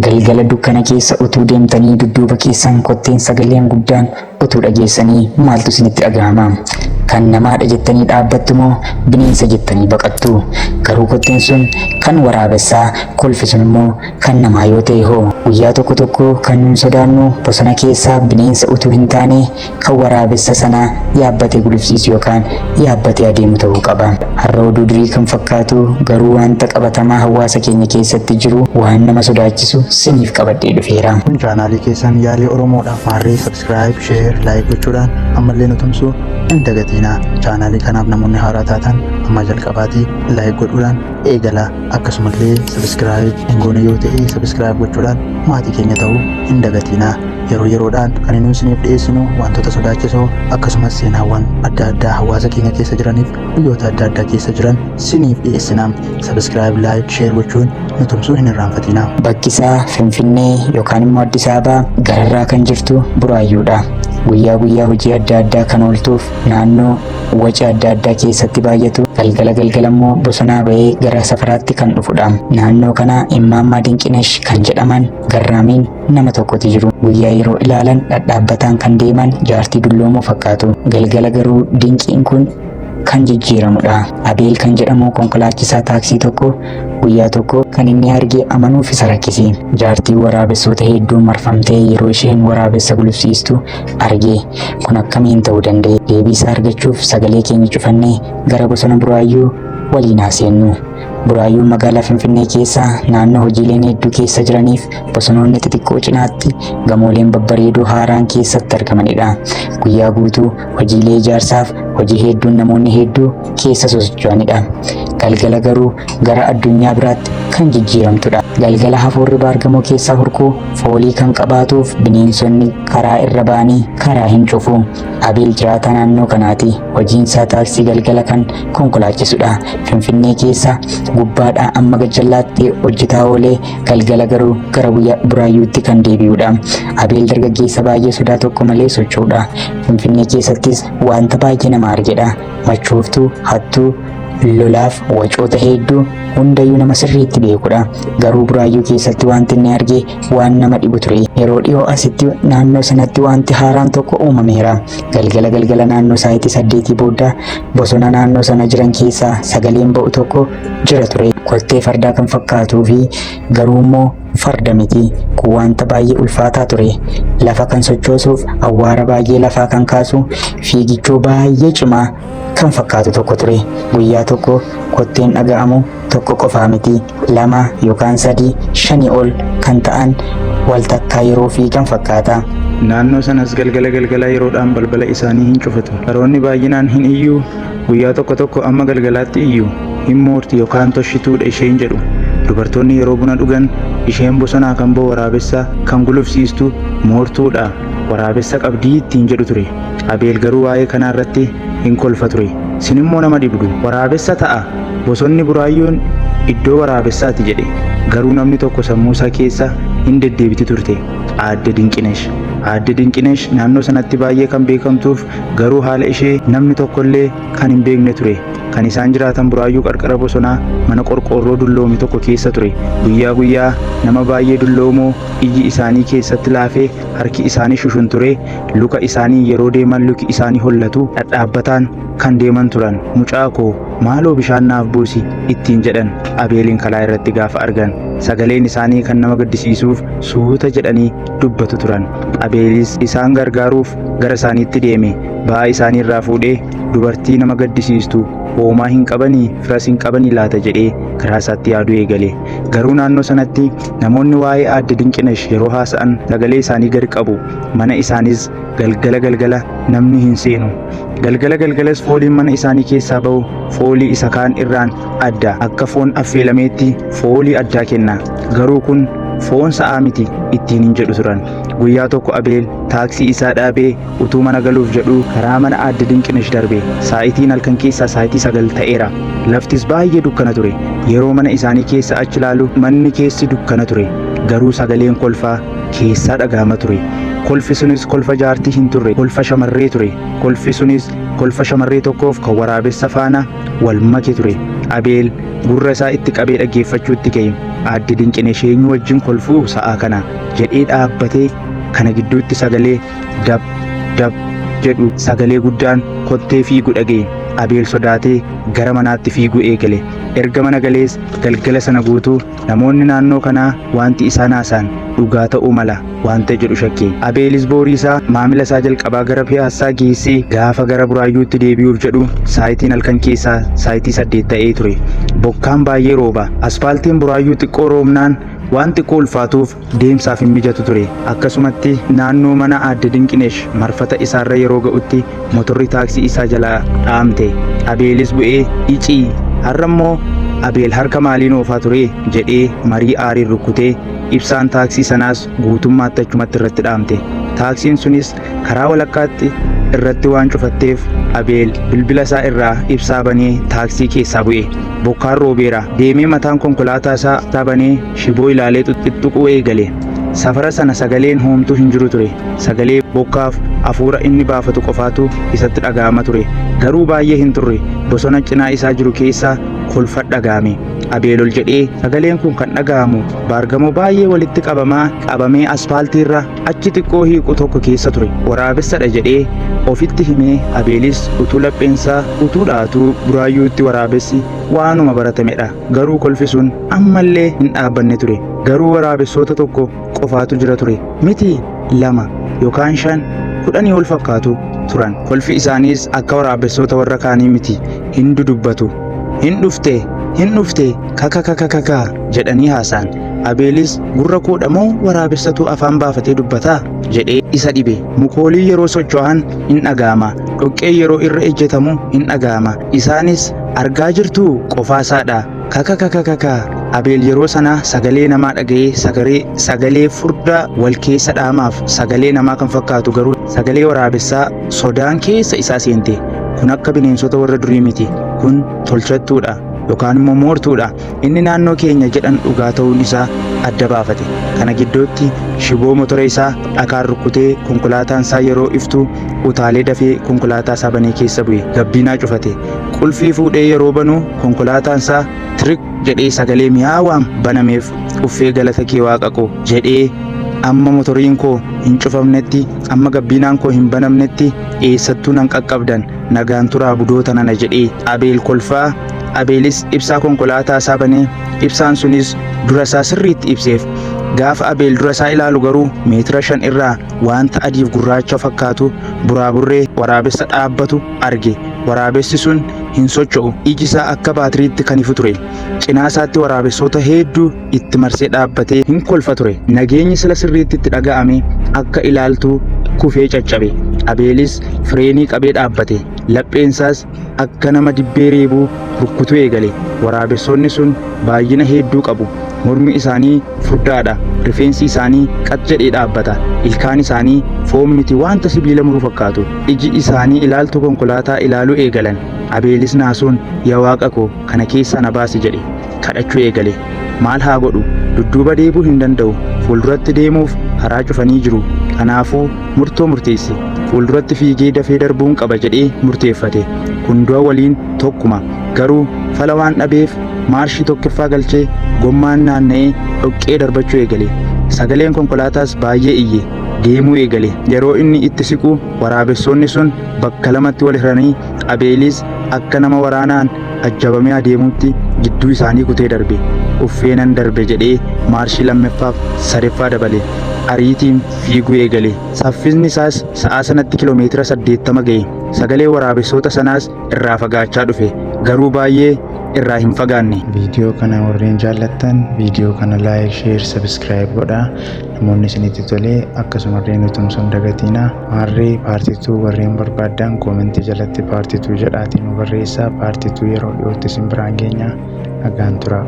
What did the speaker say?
Galgala dukkana keessa utuu deemtanii dudduuba keessan kotteen sagaleen guddaan utuu dhageessanii maaltu isinitti dhagahama? Kan namaadha jettanii dhaabbattu moo bineensa jettanii baqattu? Garuu kotteen sun kan waraabessaa, kolfi sun immoo kan namaa yoo ta'e hoo? Guyyaa tokko tokko kan nun sodaannu bosona keessaa bineensa utuu hin taane kan waraabessa sana yaabbatee gulufsiisu yookaan yaabbatee adeemu ta'uu qaba. Har'a oduu durii kan fakkaatu garuu wanta qabatamaa hawaasa keenya keessatti jiru waan nama sodaachisu siniif qabadhee dhufeera. Kun chaanaalii keessan Yaalii Oromoodha. Maarree subscribe, share, like gochuudhaan ammallee nu tumsuu hin dagatinaa. Chaanaalii kanaaf namoonni haaraa taatan amma jalqabaatii like godhuudhaan eegalaa. Akkasumallee subscribe hin goone yoo ta'e subscribe gochuudhaan maatii keenya ta'uu hin dagatinaa. Yeroo yeroodhaan kan inni isiniif dhiyeessinu wantoota sodaachisoo akkasumas seenaawwan adda addaa hawaasa keenya keessa jiraniif biyyoota adda addaa keessa jiran siniif dhiyeessina. Subscribe, like, share gochuun nu tumsuu hin irraanfatinaa. Bakki isaa Finfinnee yookaan immoo Addis Ababaa gararraa kan jirtu Buraayyuudha. Guyyaa guyyaa hojii adda addaa kan ooltuuf naannoo waci adda addaa keessatti baay'atu, galgala galgala immoo bosonaa ba'ee gara safaraatti kan dhufudha. Naannoo kana Immaammaa Dinqinesh kan jedhaman garraamiin nama tokkotu jiru. Guyyaa yeroo ilaalan dhadhaabbataan kan deeman jaartii dulloomoo fakkaatu. Galgala garuu dinqiin kun kan jijjiiramudha. Abeel kan jedhamu konkolaachisaa taaksii tokko guyyaa tokko kan inni arge amanuuf isa rakkise. Jaartiin waraabessoota hedduun marfamtee yeroo isheen waraabessa gulufsiistu arge. Kun akkamiin ta'uu danda'e? Deebii isaa argachuuf sagalee keenya cufannee gara bosona Buraayyuu waliin haa seennu. Buraayyuun magaalaa Finfinnee keessa naannoo hojiileen hedduu keessa jiraniif bosonoonni xixiqqoo cinaatti gamooleen babbareedoo haaraan keessatti argamanidha. Guyyaa guutuu hojiilee ijaarsaaf hojii hedduun namoonni hedduu keessa sosocho'anidha. Galgala garuu gara addunyaa biraatti kan jijjiiramtudha. Galgala hafuurri baargamoo keessaa hurkuu foolii kan qabaatuuf bineensonni karaa irra ba'anii karaa hin cufu. Abeel jiraataa naannoo kanaati. Hojiin isaa taaksii galgala kan konkolaachisudha. Finfinnee keessa gubbaadhaa amma gajjallaatti hojjetaa oolee galgala garuu gara Buraayyuutti kan deebi'udha. Abeel dargaggeessa baay'ee sodaa tokko malee socho'udha. Finfinnee keessattis wanta baay'ee nama argedha. Machooftuu, hattuu, lolaaf wacoota hedduu hundayyuu nama sirriitti beekudha. Garuu Buraayyuu keessatti wanti inni arge waan nama dhibu ture. Yeroo dhiyoo asitti naannoo sanatti wanti haaraan tokko uumameera. Galgala galgala naannoo sa'aatii 8 booda bosona naannoo sana jiran keessaa sagaleen ba'u tokko jira ture. Kottee fardaa kan fakkaatuu fi garuu immoo farda miti. Kun wanta baay'ee ulfaataa ture. Lafa kan sochoosuuf awwaara baay'ee lafaa kan kaasu fiigichoo baay'ee cimaa kan fakkaatu tokko ture. Guyyaa tokko kotteen dhaga'amu tokko qofaa miti. 2 yookaan 3, 5 ol kan ta'an wal takkaa yeroo fiigan fakkaata. Naannoo sanas galgala galgala yeroodhaan balbala isaanii hin cufatu. Saroonni baay'inaan hin iyyuu, guyyaa tokko tokko amma galgalaatti iyyu. Hin moorti yookaan toshituudha isheen jedhu. Dubartoonni yeroo buna dhugan isheen bosonaa kan ba'u waraabessa kan gulufsiistu moortuudha. Waraabessa qabdii ittiin jedhu ture. Abeel garuu waa'ee kanaa irratti hin kolfa ture. Sin immoo nama dhibdu. Waraabessa ta'a. Bosonni Buraayyuun iddoo waraabessaati jedhe. Garuu namni tokko sammuu isaa keessa hin deddeebiti turte. Aadde Dinqinesh. Aadde Dinqinesh naannoo sanatti baay'ee kan beekamtuuf garuu haala ishee namni tokkollee kan hin beekne ture. Kan isaan jiraatan Buraayyuu qarqara bosonaa mana qorqoorroo dulloome tokko keessa ture. Guyyaa guyyaa nama baay'ee dulloomoo ijji isaanii keessatti laafee harki isaanii shushunturee luka isaanii yeroo deeman luki isaanii hollatu dhadhaabbataan kan deeman turan. Mucaa koo maaloo bishaan naaf buusi ittiin jedhan Abeeliin kalaa irratti gaafa argan. Sagaleen isaanii kan nama gaddisiisuuf suuta jedhanii dubbatu turan. Abeelis isaan gargaaruuf gara isaaniitti deeme. Ba'aa isaanii irraa fuudhee dubartii nama gaddisiistu hoomaa hin qabanii firas hin qabanii laata jedhee karaa isaatti yaaduu eegale. Garuu naannoo sanatti namoonni waa'ee aadde Dinqinesh yeroo haasa'an sagalee isaanii gad qabu. Mana isaanis galgala galgala namni hin seenu. Galgala galgalas fooliin mana isaanii keessaa ba'u foolii isa kaan irraan adda. Akka foon affeelameetti foolii addaa kenna. Garuu kun foon sa'aa miti ittiin hin jedhu turan. Guyyaa tokko Abeel taaksii isaa dhaabee utuu mana galuuf jedhuu karaa mana aadde Dinqinesh darbe. Saa'itiin halkan keessaa saa'itii 9 ta'eera. Laftis baay'ee dukkana ture. Yeroo mana isaanii keessa achi ilaalu manni keessi dukkana ture. Garuu sagaleen kolfaa keessaa dhaga'ama ture. Kolfi sunis kolfa jaartii hin turre, kolfa shamarree ture. Kolfi sunis kolfa shamarree tokkoof kan waraabessa faana wal make ture. Abeel gurra isaa itti qabee dhaggeeffachuutti ka'e. Aadde Dinqinesh eenyu wajjin kolfuu sa'aa kana jedhee dhaabbatee kana gidduutti sagalee dab dab jedhu sagalee guddaan kottee fiigu dhaga'e. Abeel sodaatee gara manaatti fiiguu eegale. Erga mana galees galgala sana guutuu namoonni naannoo kanaa wanti isaan haasa'an dhugaa ta'uu mala wanta jedhu shakke. Abeelis boorii isaa maamila isaa jalqabaa gara Piyaassaa geessee gaafa gara Buraayyuutti deebi'uuf jedhu saayitiin halkan keessaa saayitii 8 ta'ee ture. Bokkaan baay'ee rooba. Aspaaltiin Buraayyuu xiqqoo roobnaan waan xiqqoo ulfaatuuf deemsaaf hin mijatu ture. Akkasumatti naannoo mana Aadde Dinqinesh marfata isaarra yeroo ga'utti motorri taaksii isaa jalaa dhaamte. Abeelis bu'ee icii har'a immoo Abeel harka maaliin oofaa ture jedhee marii aariin rukkutee ibsaan taaksii sanaas guutummaatti achumatti irratti dhaamte. Taaksiin sunis karaa walakkaatti irratti waan cufatteef Abeel bilbila isaa irraa ibsaa banee taaksii keessaa bu'e. Bokkaan roobeera. Deemee mataan konkolaataa isaa banee shiboo ilaalee xuxxuquu eegale. Safara sana sagaleen hoomtuu hin jiru ture. Sagalee bokkaaf hafuura inni baafatu qofaatu isatti dhaga'ama ture. Garuu baay'ee hin turre. Bosona cinaa isaa jiru keessaa kolfa dhaga'ame. Abeel ol jedhee sagaleen kun kan dhaga'amu baargamoo baay'ee walitti qabamaa qabamee aspaaltiirra achi xiqqoo hiiqu tokko keessa ture. Waraabessadha jedhee ofitti himee Abeelis utuu lapheensaa utuu dhaatuu Buraayyuutti waraabessi waanuma baratamedha. Garuu kolfi sun ammallee hin dhaabbanne ture. Garuu waraabessoota tokko qofaatu jira ture. Miti 2 yookaan 5 10 ol fakkaatu turan. Kolfi isaaniis akka waraabessoota warra kaanii miti. Hin dudubbatu. Hin dhufte, hin dhufte, kakakakakaka jedhanii haasa'an. Abeelis gurra koodha moo waraabessatu afaan baafatee dubbataa jedhee isa dhibe. Mukoolii yeroo socho'an hin dhaga'ama. Dhoqqee yeroo irra ejjetamu hin dhaga'ama. Isaanis argaa jirtuu qofaasaadha. Kakakakakaka. Abeel yeroo sana sagalee namaa dhaga'ee sagalee furdaa wal keessa dhaamaaf sagalee namaa kan fakkaatu garuu sagalee waraabessaa sodaan keessa isaa seente. Kun akka bineensota warra durii miti. Kun tolchattuudha yookaan immoo moortuudha. Inni naannoo keenya jedhan dhugaa ta'uun isaa adda baafate. Kana gidduutti shiboo motora isaa dhakaan rukkutee konkolaataan isaa yeroo iftu utaalee dafee konkolaataa isaa banee keessa bu'e. Gabbiinaa cufate. Qulfii fuudhee yeroo banu konkolaataan isaa tirik jedhee sagalee mi'aawaan banameef uffee galata kee waaqa koo jedhee amma motoriin koo hin cufamnetti amma gabbiinaan koo hin banamnetti eessattuu nan qaqqabdan nagaan turaa budoota nana jedhee Abeel kolfaa. Abeelis ibsaa konkolaataa isaa banee ibsaan sunis dura isaa sirriitti ibseef. Gaafa Abeel dura isaa ilaalu garuu meetira 5 irraa wanta adiif gurraacha fakkaatu buraaburree waraabessa dhaabbatu arge. Waraabessi sun hin socho'u. Iji isaa akka baatiriitti kan ifu ture. Cinaa isaatti waraabessoota hedduu itti marsee dhaabbatee hin kolfa ture. Nageenyi sila sirriitti itti dhaga'ame akka ilaaltuu kufee caccabe. Abeelis fireenii qabee dhaabbate. Lapheensaas akka nama dibbee reebuu rukkutuu eegale. Waraabessoonni sun baay'ina hedduu qabu. Mormi isaanii furdaadha. Rifeensi isaanii qax jedhee dhaabbata. Ilkaan isaanii foon miti wanta sibiila muru fakkaatu. Iji isaanii ilaaltuu konkolaataa ilaaluu eegalan. Abeelis naasuun yaa waaqa koo kana keessaa na baasi jedhe kadhachuu eegale. Maal haa godhu? Dudduuba deebi'uu hin danda'u. Fuulduratti deemuuf karaa cufanii jiru. Kanaafuu murtoo murteesse. Fuulduratti fiigee dafee darbuun qaba jedhee murteeffate. Kun du'a waliin tokkuma. Garuu fala waan dhabeef maarshii tokkoffaa galchee gommaan naanna'ee dhoqqee darbachuu eegale. Sagaleen konkolaataas baay'ee iyye. Deemuu eegale. Yeroo inni itti siqu waraabessoonni sun bakka lamatti wal hiranii Abeelis akka nama waraanaan ajjabamee adeemuutti gidduu isaanii kutee darbe. Uffee nan darbe jedhee maarshii lammaffaaf sadaffaa dabale. Ariitiin fiiguu eegale. Saffisni isaas sa'aa sanatti kiiloomeetira 80 ga'e. Sagalee waraabessoota sanaas irraa fagaachaa dhufe. Garuu baay'ee irraa hin fagaanne. Viidiyoo kana warreen jaallattan viidiyoo kana like, share, subscribe godhaa. Namoonni isinitti tolee akkasumallee nu tumsuu hin dagatinaa. Maarree part 2 warreen barbaaddan comment jalatti part 2 jedhaatii nu barreessaa. Part 2 yeroo dhiyootti isin biraan geenya. Nagaan turaa.